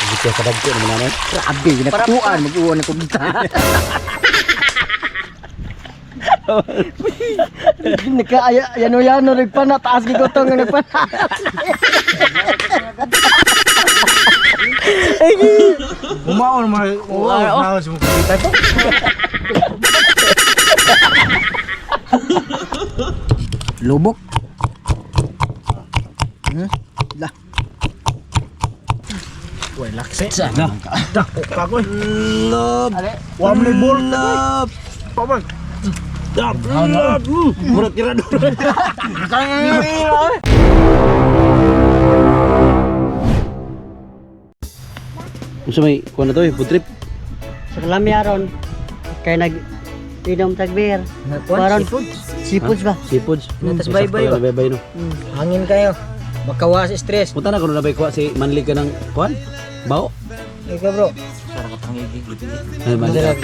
Dito sa dagko naman naman. Grabe, ginatuan mag-uwan ako kita. Naka yano yano nagpana taas gigotong nga nagpana. Umaon man. Wow, na sa kugita to. Lubok. La. Way lakse. Na. Dako ka ko. Love. Wa man bol. Love. Pa man. Love. Murag kira duro. Unsa may kuan na to eh, food trip. Sa kalami aron kay nag inom tag beer. Aron seafoods ba? Seafoods. Tas baybay ba? Baybay no. Hangin kayo. Makawa sa stress. Punta na kuno na bay kuha si Manlig ka ng kuan? Bao. Ikaw, bro. Ay, Manlig.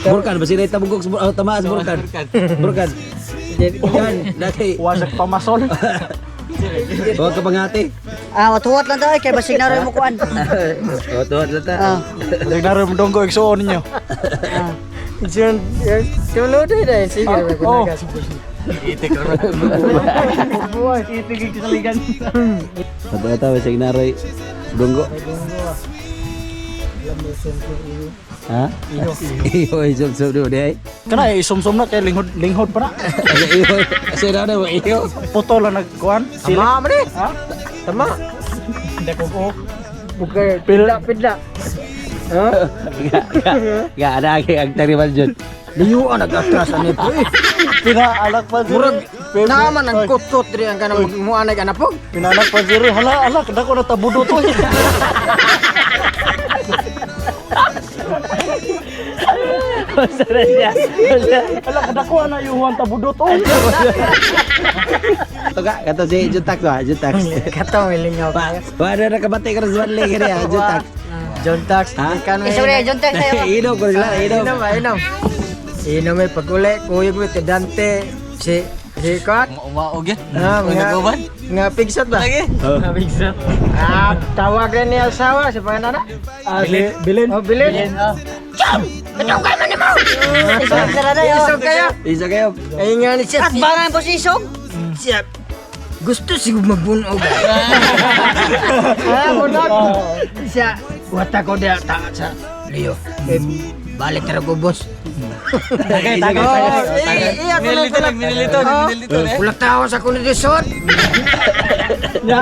Burkan ba sila itabugok sa oh, tamaan sa burkan. Burkan. Burkan, dati. Wasak pamasol. Huwag ka pangati. Ah, watuwat lang daw eh, kay basig na rin mo kuan. Oh, tuwad lang ta. Ah. Nagnaro mo donggo igsuon ninyo. Diyan, tulod eh. Sige, Oh. Itigig sa ligan. Sabi ata, may signaroy. Dunggo. Ha? Iyo, iyo, sum sum di ay. Kana eh, isumsum na kay linghod linghod pa na. Iyo, sino na mo iyo? Puto lang nagkuan. Tama man eh. Ha? Tama. Hindi ko ko. Bukay, pila, pila. Ha? Ga, ada kay ang tariman jud. Liyuan nag-atras ani po eh. Pinaalak pa diri. Murag naman ang kutkot diri ang kanang muanay anapog. Pinalak pa diri. Hala alak dako na tabudo to. Basta na siya. Alak dako na yuhuan tabudo to. Tuga, kato si Juntax ba? Juntax. Katong ilingaw ka. Wala na kabati ka sa Manlig kani ha, Juntax. John Tax, Ha? kano Isog na John Tex tayo. Inom ko sila, inom. Inom, ah, inom. Inom eh pag-uli, kuyog mo kay Dante, si si Kot. Umaog yan. Ah, mga nga pigsat ba? Oh. Ah, tawag rin niya asawa sa pangalan na. Ah, si Bilin. Oh, bilin. Isog ka na dayo. Isog kayo. Isa kayo. Ay nga ni siya. At bangan po si Isog. Siya. Gusto siguro magbunog. Ah, bunog. Siya, wata ko dia ta sa Leo. Eh, balik tara ko, boss. Tagay, tagay, Oh, tagay. iya, Minilito lang, minilito, minilito eh. Ulat tao sa kondisyon.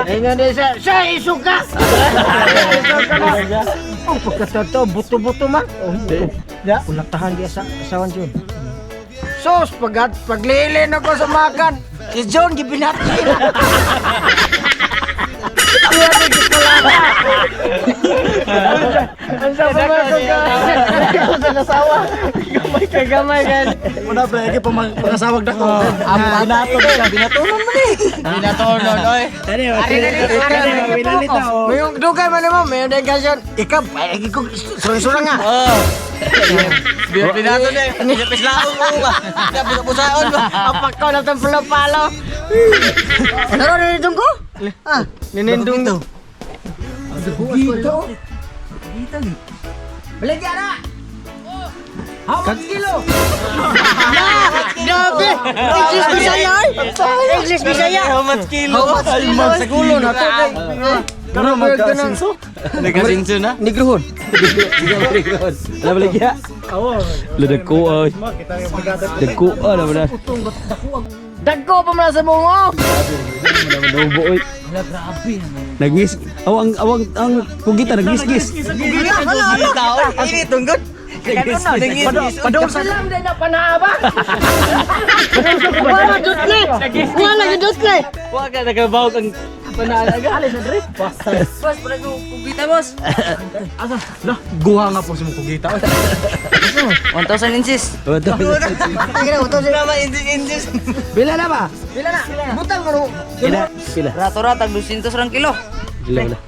Ay nga ni siya, siya isog ka. Isog ka na. Oh, pagkatotoo, buto-buto man. Ya. Ulatahan dia sa asawan John. Sos, pag paglilin ako sa makan, si John gibinati na. Iya, nagkikulata. Ang sama ko ka. Sa nasawa. Gamay ka, gamay ka. Muna pa lagi pangasawag dako. Binato na, binatonon man eh. Binatonon, oy. Ano yun? Pinalita, oh. May yung dugay man mo, may yung degasyon. Ikaw, ay ko surang-surang nga. Oh. Binato na eh. Pinapislaon mo ba? Pinapusaon ba? Apak ko na itong palo-palo. Laro ninindong ko? Ah, Ninindong. Gito. Balik na! How much kilo? grabe. English Bisaya ay. English Bisaya. How much kilo? How much kilo? Sa gulo na to. Kano magkasinso? Nagkasinso na? Negrohon. Alam mo lagi ya? Ladagko ay. Dagko ah, naman na. Dagko pa man sa bungo. Naman oy. Nagis awang awang ang kugita nagisgis. Tao, ini tunggot. Nagis. Padol sa Salam din na panaaba. Wala dutle. Wala dutle. Wa ka nagabawag ang panalaga. Boss, pala ko kubita boss. Guha nga po si mong kugita. 1,000 inches. Tagina uto si. Tama, inches, inches. Bila na ba? Pila na? Butang mo. Pila, pila. Rato-ra, tag 200 rang kilo. Pila pila.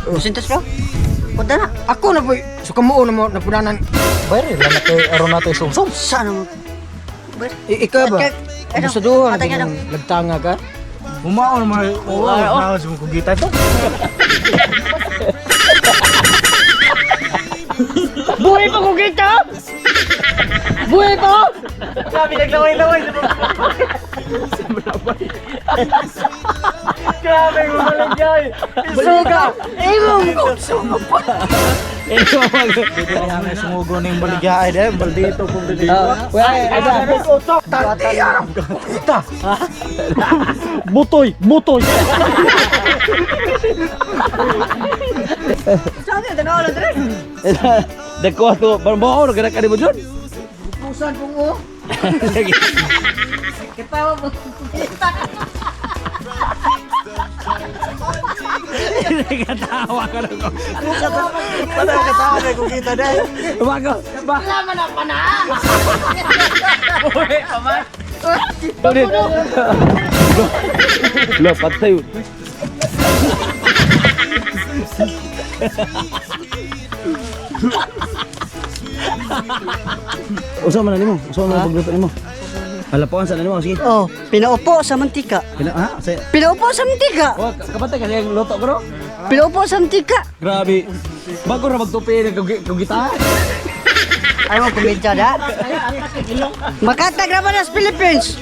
200 bro. Punta na. Ako na po. So kamuo na mo napunanan. Bayre lang na kay aron nato isumsum. Sana mo. Ikaw ba? Ano? Sa duha Patay ka na. lagtanga ka. Umaon man. Wow, na sa mong kugita to. Buhay pa! Grabe, naglaway-laway. Grabe, bumaligay. Isuga. Imong Kaya sumugo na yung baligya ay dahil baldito kung dito. Butoy, butoy. Saan ka tanaw lang dire? Dagko to, barbo ko kana mo John. Pusan kong oh. Katawa mo. Katawa ka na ko. Patay ka tao na kung kita dahil. Bago. Ba. Wala man ang pana. Ulit. Lo, patay. Usa man na nimo, usa man na pagluto nimo. Alapuan sa nimo, sige. Oh, pinaupo sa mantika. Pina, ha? Sa, Pinaupo sa mantika. oh, kapatay kasi ang luto ko, no? Pinaupo sa mantika. Grabe. Bago ra magtupi ng kugita. Ay mo komedya da. Makatag ra ba nas Philippines?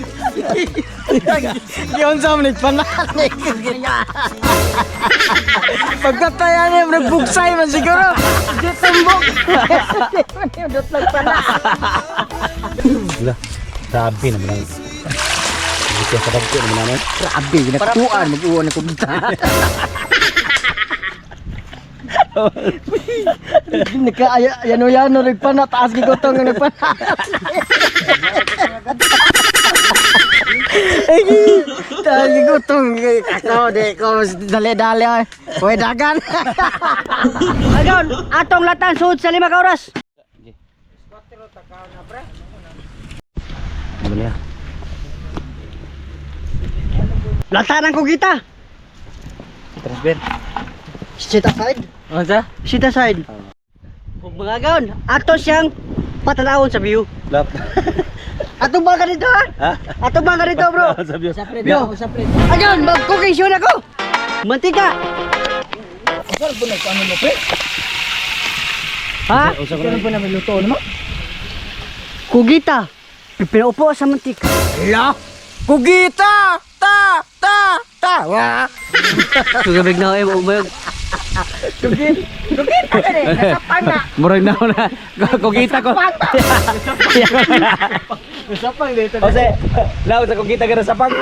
Giyon sa mga nagpananik. Pagkataya niya, nagbuksay man siguro. Di tumbok. Dot lang pana. Wala. Grabe naman ang. Hindi ka kadagko naman naman. Grabe, ginatuan, mag-uwan na kumita. Naka yano-yano nagpana taas gigotong nga nagpana. Ay, taas gigotong ako di ko dali-dali ay. Hoy dagan. Agon, atong latan sud sa 5 ka oras. Ano niya? Latan ang kugita. Transfer. Sit aside. Ano sa? Sit aside. Ug mga gaon, ato siyang patanawon sa view. Lap. Ato ba ka dito ha? Ha? Ato ba ka dito bro? Sabi. Yo. Agon, mag-cooking show na ko. Mantika. Ha? Usa ko na. po namin luto naman? Kugita. Pinaupo sa mantika. La. Kugita! Ta! Ta! Ta! Wa! Tugabig na eh, umayog. Kugita ka rin, nasa pana. Murag na na. Kugita ko. Nasa pang dito. Ose, law sa kugita ka na sa pang.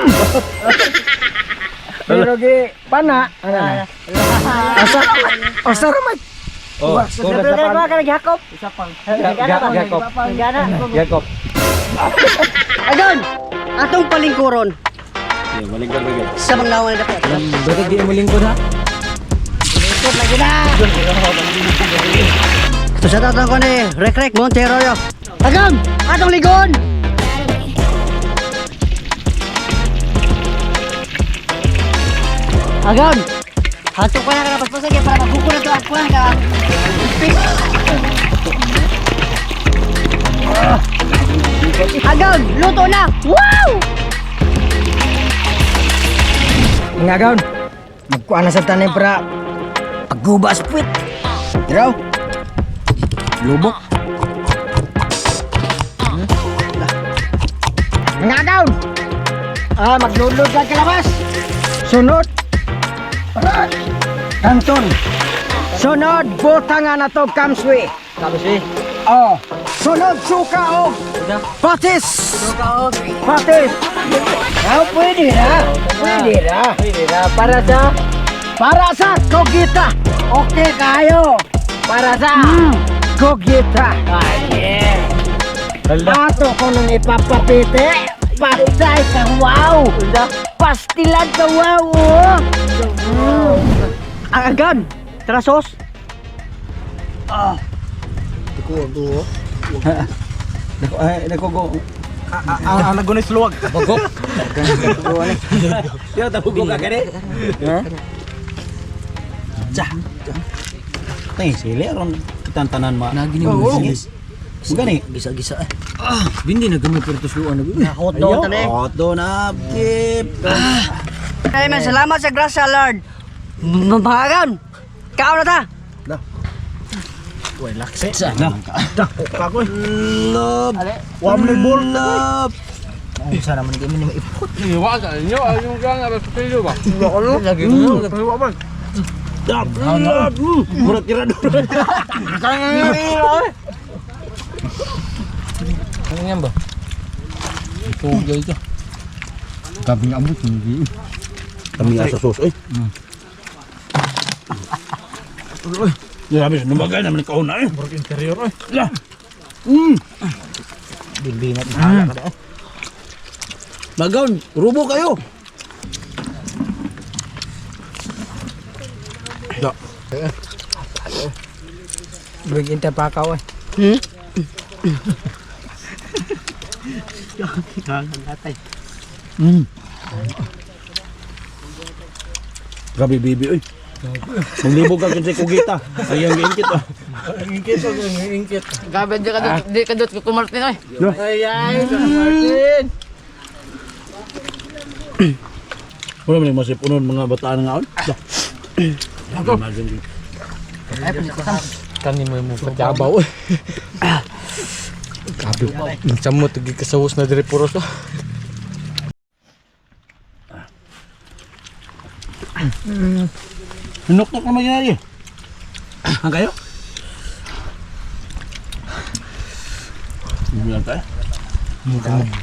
Pero gi pana, ano na? Asa asa ra man. Oh, kung nasa pang. ka naghakop. Gakop. Gakop. Agon, atong palingkuron Yeah, malingkod ba gyud? sa manglawan na dapat. Bakit di mo lingkod ha? Lingkod lagi na. Ito sa tatang ko ni Rek Rek Monteroyo. Agon, atong ligon. Agon, hato ko na ka napaspasan kaya para mabuko na to ang kuwan ka. Agon, luto na. Wow! Nga gaon. Magkuha na sa tanim para paggubas puwit. Diraw. Lubok. Mga gaon. Ah, maglulod ka kalabas. Sunod. Kanton. Sunod, butang nga na to kamswi. Kamswi. Oh. Sunod, suka oh. Patis. Suka oh. Patis. Ah, pwede na. Pwede na. Pwede na. Para sa? Para sa Kogita. Okay kayo. Para sa Kogita. Ah, yeah. Ato ko nang ipapapiti. Patay ka, wow. Pastilan ka, wow. Oh. Ang agan, tara sos. Dako ay dako go. Ang nagunis luwag. Bugok. Yo tabugok ka kani. Ha? Tsa. Tay sili aron kitang tanan ma. Nagini mo Gani. Gisa-gisa eh. Ah, bindi na gamay pero tusluan na. Hot dog tani. Hot dog na. Kip. Ay, man, salamat sa grasya, Lord. Mga agan, kaon na ta. Da. Uy, lakse. Na. Dako ka ko. Love. Wa man bol. Love. Unsa naman gyud ni maipot. Lagi mo. Wa man. Love. Love. Murag tirador. Ano yan ba? Tugay ka. Gabi nga ambot hindi. Kami nga sa sauce, eh. Grabe, numagay naman ikaw na eh. Murag interior oy. La. Bilbinat na ka da. Magaon, rubo kayo. Da. Big interpakaw eh. Grabe bibi oy. Maglibog ka kinsay kugita. Ay ang giingkit ah. Ingkit og ingkit. Gabi, di ka dot, di ka dot ko Martin oy. Ay ay, Martin. Wala man yung masipunon mga bataan nga on. Da. Imagine. Kani mo mo patiabaw. Gabi. Samot gi kasawos na dire puros oh. Hinuktok naman yun eh. Ang kayo? Hindi lang tayo.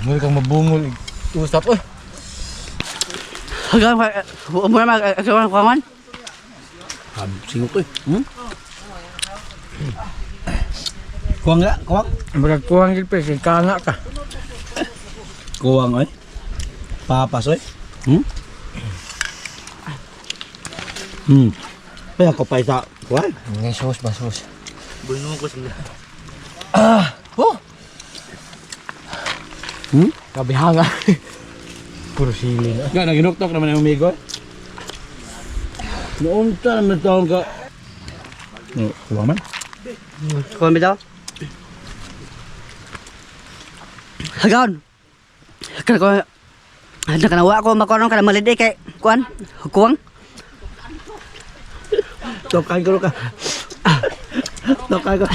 Mura kang mabungol. Usap oy. Hanggang mo na mag kuwangan. Singot to eh. Kuwang nga, kuwang. Murag kuhang gid pre kay kana ka. Kuwang oy. Papas oy. Kaya ko pa isa. Kuwang. Ngay sauce ba sauce? Oh. Gabi hanga. Puro sili na. Nga, naginuktok naman yung amigo eh. Noon ta naman taong ka. No, kuwang man. Kuwan bitaw. Hagaon. Kana ko Ano kana wa ko makonon kana malidi kay kuan kuwang. Tokan ko ka. Tokan ko.